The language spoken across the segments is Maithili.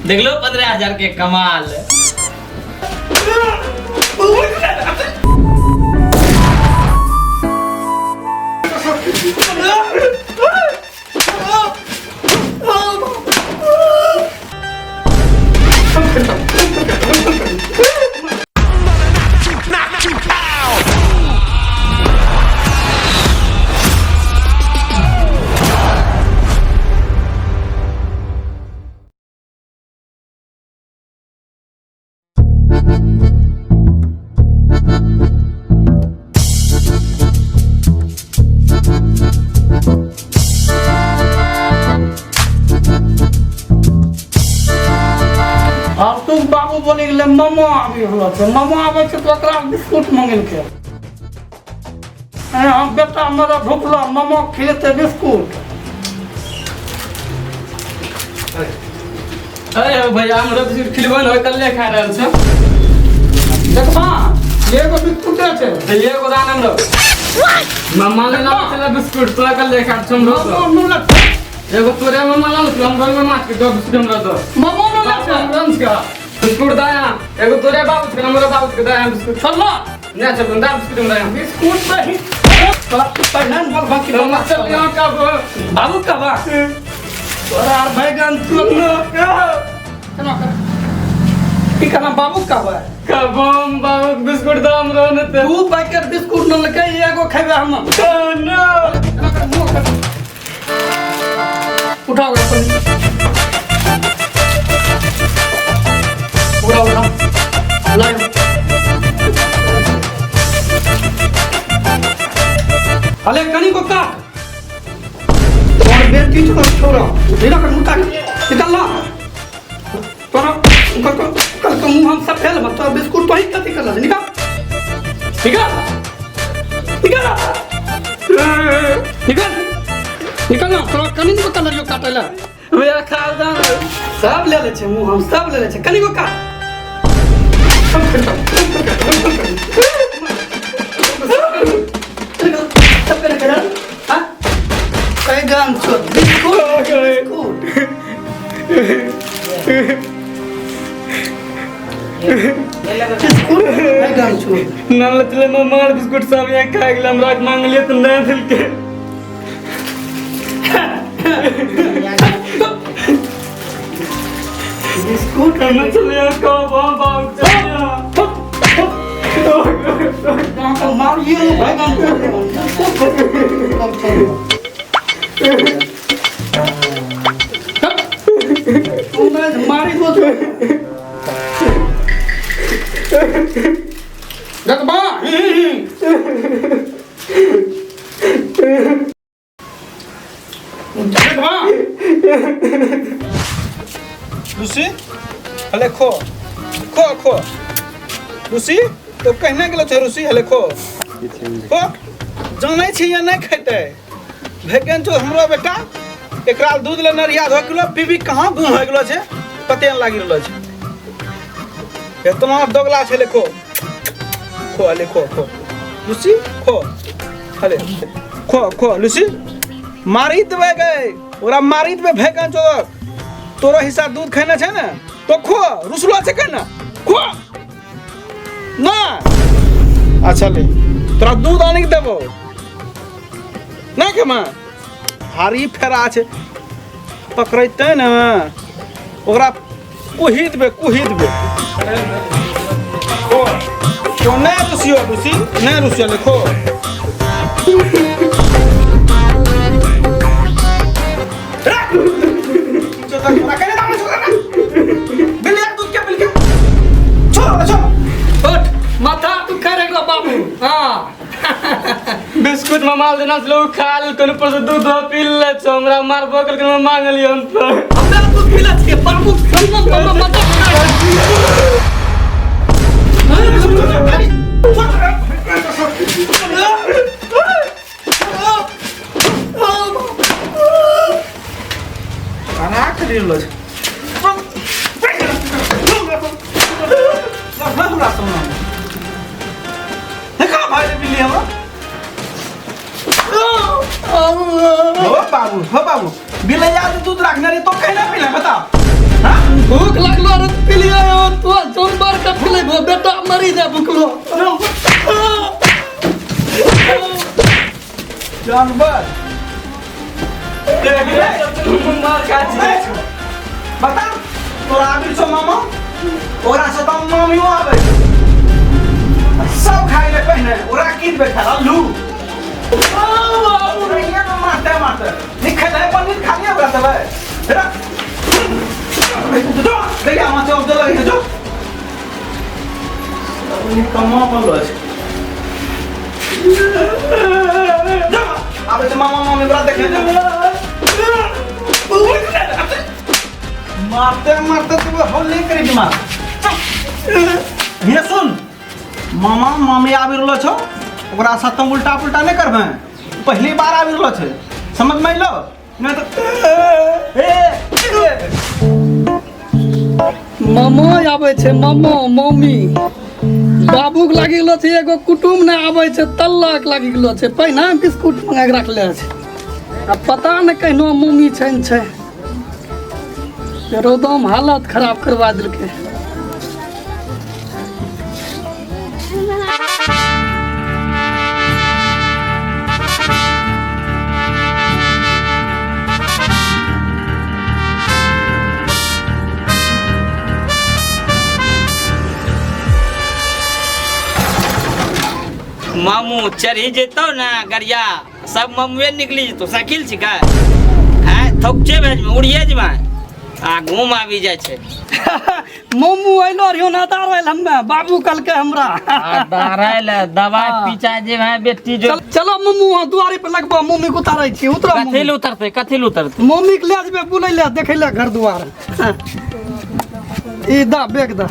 देखलो 15,000 के कमाल। आब तू बाबू बोले गेलै मामा आबि रहल छै, मामा आबै छै तऽ ओकरा बिस्कुट मंगेलकै। हम बेटा मेरा भुखला, मामा खिलेतै बिस्कुट। अरे भैया, हमरो बिस्कुट खिलबो ने, कल्ले खा रहल छै। देखबा, एगो बिस्कुटे छै। तऽ एगो दान हमरो मम्मा ने लाबै छलै बिस्कुट, तोरा कल्ले खा छौ हमरो। मामा नु लग एगो तोरे मम्मा लाल छौ, हमरो मम्मा के दो बिस्कुट हमरो दो। मामा नु लग हमरो के बिस्कुट दाया, एगो तोरे बाबू के, हमरो बाबू के दाया बिस्कुट। चल ना। नहीं चल दा बिस्कुट हमरा। बिस्कुट सही पहले बोल, बाकी तो मत चल यहाँ का बाबू का बा तोरा आर बैगन तू केना कर की कहना बाबू का बा कब हम बाबू के बिस्कुट दा हमरो ने ते। दू पैकेट बिस्कुट न लके एगो खेबे हम। ना। केना कर मुंह कर उठाओ अपन, उठाओ उठाओ लाओ। अले कनी को काट और बेटी तो छोड़ो, धीरे कर मुंह काट निकल ला तोरा। कल को कल को मुंह हम सब फेल मत। तोरा बिस्कुट तो ही कथी कर निकल निकल निकल निकल निकल ना। तोरा कनी को कलर यो काटे ला। भैया खा दा। सब ले ले छे मुंह हम सब ले ले छे। कनी को काट सब करे कर हां बैगन छो बिस्कुट बिस्कुट बिस्कुट बैगन छो। ना लचले मम्मा बिस्कुट सब यहाँ खा गेल, हमरा के मांगलिए तऽ नहि देलकै। बिस्कुट हम चलिए कब हम बाबू चलिए। मारिए बैगन मारी दो देखबा। देखबा। लूसी, हले खो खो खो। लूसी तो कहने गेलो छै। लूसी, हले खो खो। जानै छी या नहि खेतै भेगन छौ हमरो बेटा। एकरा दूध ले नरिया धो किलो पीबी कहाँ गुम हो गेलो छै, पते नहि लागि रहलो छै। एतना दोगला छै। ले खो खो, हले खो खो। लूसी खो, हले खो खो। लूसी, मारी देबै गए ओकरा, मारी देबै भेगन छौ। तोरो हिस्सा दूध खेने छै ने तो खो। रुसलो छै केना खो ना। अच्छा ले, तोरा दूध आनि के देबो ना के माँ। भारी फेरा छै, पकड़ैते ने ओकरा कुही देबै, कुही देबै। खो तो, नहि रुसियो लूसी, नहि रुसियो। ले खो। उठ, माथा तू करे गो बाबू। हाँ। बिस्कुट मामा देना लोग खा लेल, ऊपर से दूध पी ले छौ, हमरा मारबो केलकै, हम मांगलियै हम तो। हमरा दूध पीला छियै बाबू खन्ना बाबा माथा। कना करि रहलो छै हमरा सामने? देखा भाई बिल्ली हमरा। हो बाबू, हो बाबू, बिलैया के दूध रखने रही तो कहना पीला, बताओ। भूख लागलो रे पिलियो तो जानवर के पिलेबो बेटा मरी जा भूखलो। जानवर मार खा छी। बता तोरा आबिर छौ मामा, ओकरा से तऽ मामियो आबै छौ। सब खाइ ले पहिने ओकरा की देबै खाइ अल्लू मारते मारते नहीं खेलै पनीर खा लिया ओकरा देबै रख जो गैया माथे उजल लगे जो निकम्मा बनलो छै। जो आबै छै मामा मामी ओकरा देखे जो मारते मारते तू होली करी दिमाग। हे सुन मामा मामी आबि रहलो छौ, ओकरा साथ तुम उल्टा पुल्टा नहीं करबे, पहली बार आबि रहलो छै, समझ में अइलो? नहीं तो ए मामा आबै छै, मामा मामी बाबू के लागि गेलो छै, एगो कुटुम नहि आबै छै, तल्लाक लागि गेलो छै। पहिने बिस्कुट मंगा के रखले छै, आ पता नहि कहिनो मम्मी छै ने छै, रौदामे हालत खराब करवा देलकै। मामू चढ़ी जेतौ ना गरिया, सब ममुए निकली जेतौ। साइकिल छिकै आँय, थोकचे भेजमे उड़िए जेबै आ घूम आबि जाइ छै। मम्मू अइलो रहियो ना दारल हम्मे, बाबू कहलकै हमरा दारल दवाई पीचा जे भाई बेटी जो। चलो मम्मू वहाँ दुआरी पर लगबो, मम्मी के उतारै छी। उतरो कथी ले उतरतै, कथी ले उतरतै? मम्मी के ले जेबै बुलै ले, देखै ले घर दुआर। ई दा बैग दा,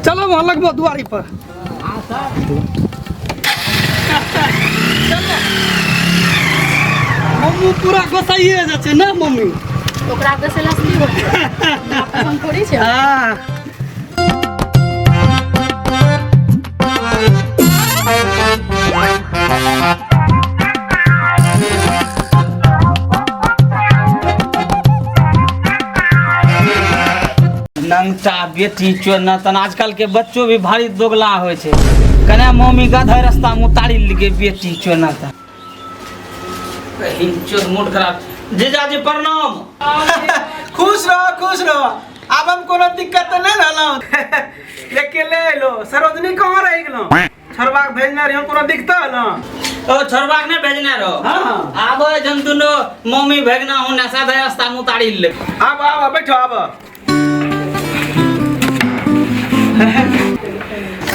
चलो वहाँ लगबो दुआरी पर। चलो मम्मी पूरा गोसाइए जाइ छै ना मम्मी? ओकरा गोसेला से की होतै, हम थोड़ी छै। हाँ नंगटा बेटी चोरना तन आजकल के बच्चो भी भारी दोगला होइ छै। कने मम्मी गधे रास्ता में उतारी लेलकै बेटी चोरना तन। चोर मूड खराब। जीजाजी प्रणाम। खुश रहो खुश रहो, आब हम कोनो दिक्कत तऽ नहि रहलहुँ। अकेले अयलो, सरोजनी कहाँ रहि गेलहुँ? छोड़बाक भेजने रहियो, कोनो दिक्कत हलो? ओ छोड़बाक नहि भेजने रहो। हाँ। आबो जन दुनो मम्मी भेगना हूँ नशा दे रास्ता में उतारी ले। आब आब बैठो आब।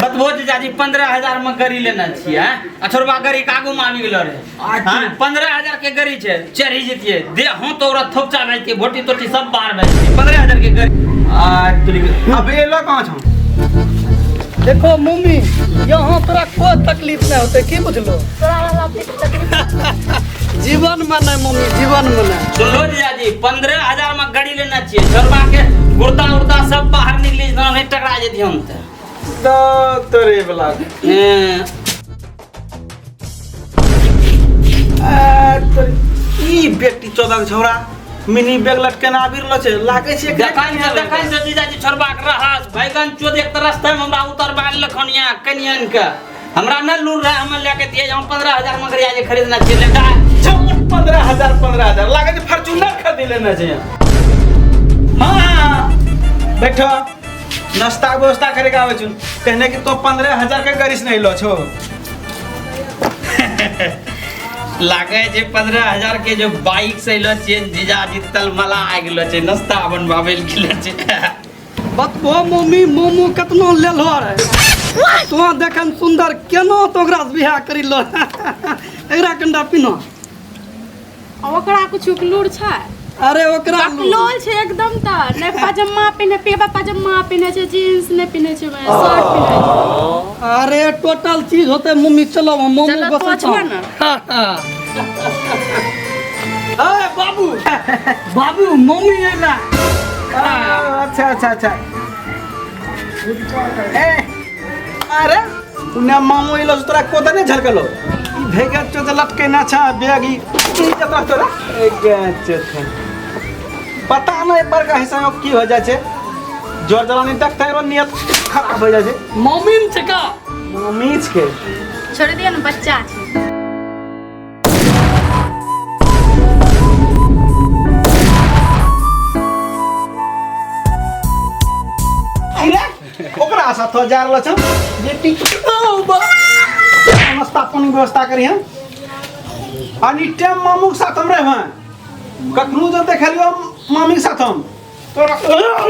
बतबो जीजाजी 15,000 में गड़ी लेने छियै आ छोड़बा गड़ी के आगू में आबि गेलो रे। 15,000 के गड़ी छै, चढ़ी जतियै दे हम तो ओकरा थोपचा भेजतियै, भोटी तोटी सब बाहर भेजतियै। 15,000 के गड़ी। आ तुरी अबे एलो कहाँ छौ? देखो मम्मी यहाँ तोरा कोई तकलीफ नहीं होते, की बुझलो? तोरा रहला पे तकलीफ जीवन में नहीं मम्मी, जीवन में नहीं। सुनलो जीजाजी 15,000 में गड़ी लेने छियै, छोड़बा के गुर्दा उर्दा सब बाहर निकली जेतौ, नहीं टकरा जेतियै हम तऽ। तोरे वाला ई बेटी चौदह छौड़ा मिनी बैग लटकेना आबि रहलो छै, लागै छै देखन से देखन से जीजाजी छोड़बाक रहस बैगन चोद एक तरह से हमरा उतरबा लखनिया कनियन के हमरा न लूर रहे, हम लेके दिए हम 15,000 में गरिया जे खरीदना छै ले जा। 15,000 15,000 लागै छै फॉर्च्यूनर खरीद लेना छै। हाँ बैठो नाश्ता व्यवस्था करे के आबै छु, कहने कि तो 15,000 के गरिस नहीं लो छो। लागे जे 15,000 के जो बाइक से लो छे जीजाजी तलमला आ गेलो छे, नाश्ता बनबाबै ले गेलो छे। बतबो मम्मी मोमो कतनो लेलो रे, तो देखन सुंदर केनो तो ओकरा से बियाह करी लो। एकरा कंडा पिनो ओकरा कुछ लूर छै? अरे ओकरा बकलोल छै एकदम त, नै पजामा पिन्हे, पेबा पजामा पिन्हे छै, जींस नै पिन्हे छै, शर्ट पिन्हे छै। अरे टोटल चीज होते मम्मी, चलो हम मोमो चलो, बस तो छो ना। अरे बाबू बाबू मम्मी आइला। अच्छा अच्छा अच्छा ए अरे उन्ने मामू इलो तोरा कोदा नहीं झलकलो? ई भेगा चोद लटके ना छा बैग ई जतरा तोरा ए गे चोद पता नहीं बड़का हिस्सा में की हो जाए छे जोर जलानी देखते रो नियत खराब हो जाए छे मम्मी छै का मम्मी के छोड़ दिया ना बच्चा छै। अरे ओकरा साथ जा रहल छौ बेटी नाश्ता पानी व्यवस्था करी हम अनि टाइम मामू के साथ हम रहे कखनो जब देखलियो मामी के साथ हम तोरा खराब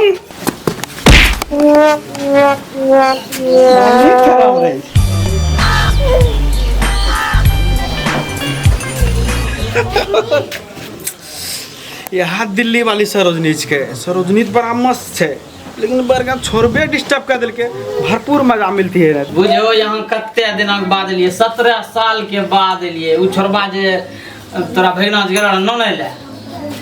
रहे। यहाँ दिल्ली वाली सरोजनी के सरोजनी तो बड़ा मस्त है लेकिन बड़का छोड़बे डिस्टर्ब कर दिल के भरपूर मजा मिलती है। बुझो यहाँ कते दिनक बाद एलिए 17 साल के बाद एलिए। उ छोड़बा जे तोरा भगना जे गेल न ले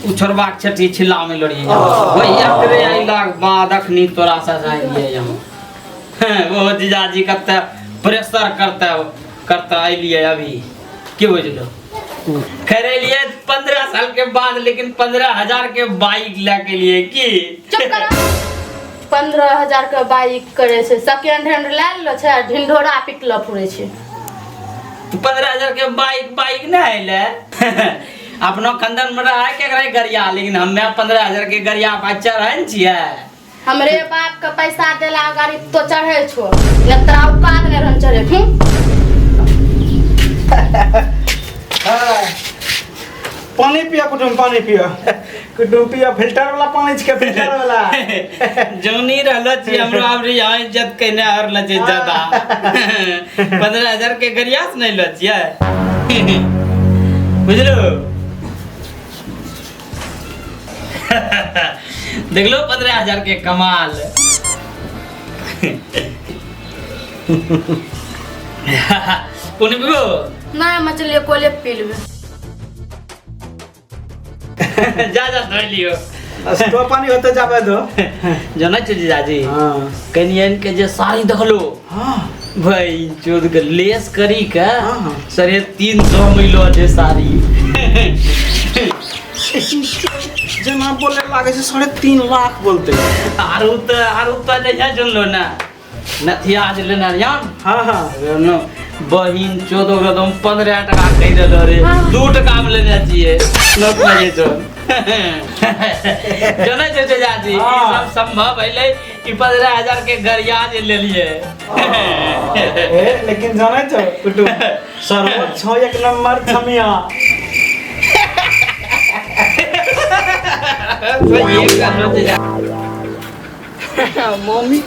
उ छोड़बा के छठी छिल्ला में लड़िए वही एकरे अइलाक बाद अखनी तोरा से जाइए यहाँ। वो जीजाजी कते प्रेशर करते करते अइलिए अभी की बुझलो। खैर एलिए 15 साल के बाद लेकिन 15,000 के बाइक लए के लिए की चुप करो। 15,000 के बाइक करे छै सेकेंड हैंड लए लेलो छै ढिंढोरा पिटलो फुरे छै। 15,000 के बाइक बाइक नहीं अइले। अपनो खंदन में रहे के रहे गरिया लेकिन हमें 15,000 के गरिया बच्चा रहे न छियै। हमरे बाप के पैसा देला गाड़ी तो चढ़े छो न तोरा औकात नहीं रहन चढ़े। पानी पिया कुटुम पानी पिया कुटुम पिया फिल्टर वाला पानी छे फिल्टर वाला। जोनी रहलो छी हमरो आब रे यहाँ इज्जत कइने और लचे ज्यादा। 15,000 के गरिया से नहीं लचिए बुझलो। देखलो 15,000 के कमाल। कोने पिबो ना मचलिए कोले पी लेबे। जा जा धोइ लियो तो पानी होते जाबे दो। जानै छै जीजाजी हां कनियन के जे साड़ी देखलो हां भाई चोद के लेस करी के 350 मिलो जे साड़ी जना बोले लागे छै 3.5 लाख बोलते। आरू त नहीं जानलो ना नथिया जे लेना यान। हां हां बहिन चोद ओकरा तो 15 टका कहि देलो रे 2 टका में लेने छियै नोट लगे छौ। जानै छै जीजाजी ई सब संभव भेलै कि 15,000 के गरिया जे लेलिए। ए लेकिन जानै छौ कुटुम सरोज छौ 1 नंबर छमिया। मम्मी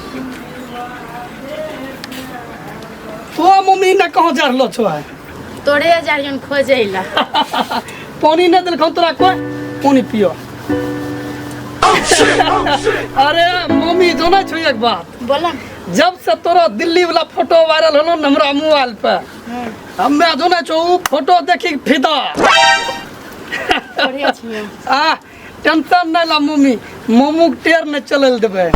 तो मम्मी ने कहाँ जा रहलो छो? तोरे जा रहियन खोजैला। पानी नहीं दिलखौ तोरा कोई पानी पियो। अरे मम्मी जानै छौ एक बात बोला। जब से तोरा दिल्ली वाला फोटो वायरल होलो न हमरा मोबाइल पे हमे जानै छौ उ फोटो देखी फिदा। आ टेंशन नहीं ला मम्मी मोमू के टेर नहीं चलल देबै।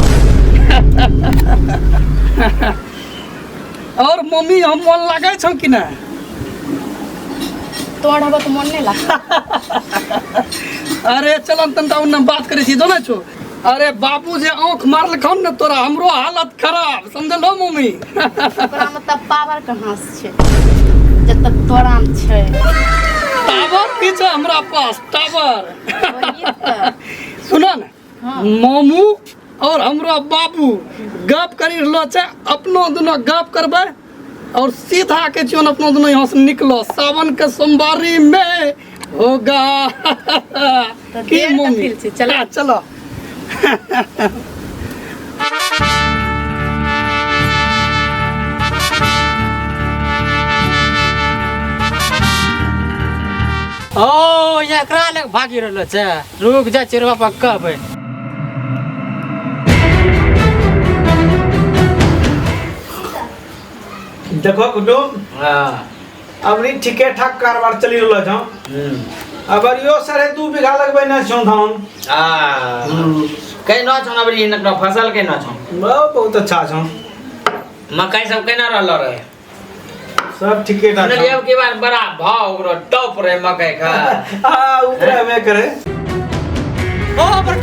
और मम्मी हम मन लागै छौ कि नहीं? तोड़ हबो तो मन नहीं लागै। अरे चलन तनटा उन्ने बात करै छी जानै छौ। अरे बाबू जे आँख मारलखौ ने तोरा हमरो हालत खराब समझलो मम्मी। ओकरा में तब पावर कहाँ से छै जब तक तोरा में छै। टावर की छै हमरा पास टावर। सुनो ने मामू और हमरा बाबू गप करी रहलो छै अपनो दुनो गप करबै और सीधा के छियौन अपनो दुनो यहाँ से निकलो सावन के सोमवारी में होगा। की मम्मी चलो चलो। ओ एकरा लग भागी रहलो छै रुक जा चिरवा पक्का कहबै। देखो कुटुम हां अबरी ठीके ठाक कारोबार चली रहलो छौ। अबर यो 2.5 बीघा लगबै न छौ धान। हां केना छौ अबरी इनकर फसल केना छौ? बहुत अच्छा छौ। मकई सब केना रहलो रहे? सब ठीके ठाक। सुनलियै अब की बार बड़ा भाव ओकरो टॉप रहे मकई का। हां ऊपर हमें करे। ओ बड़का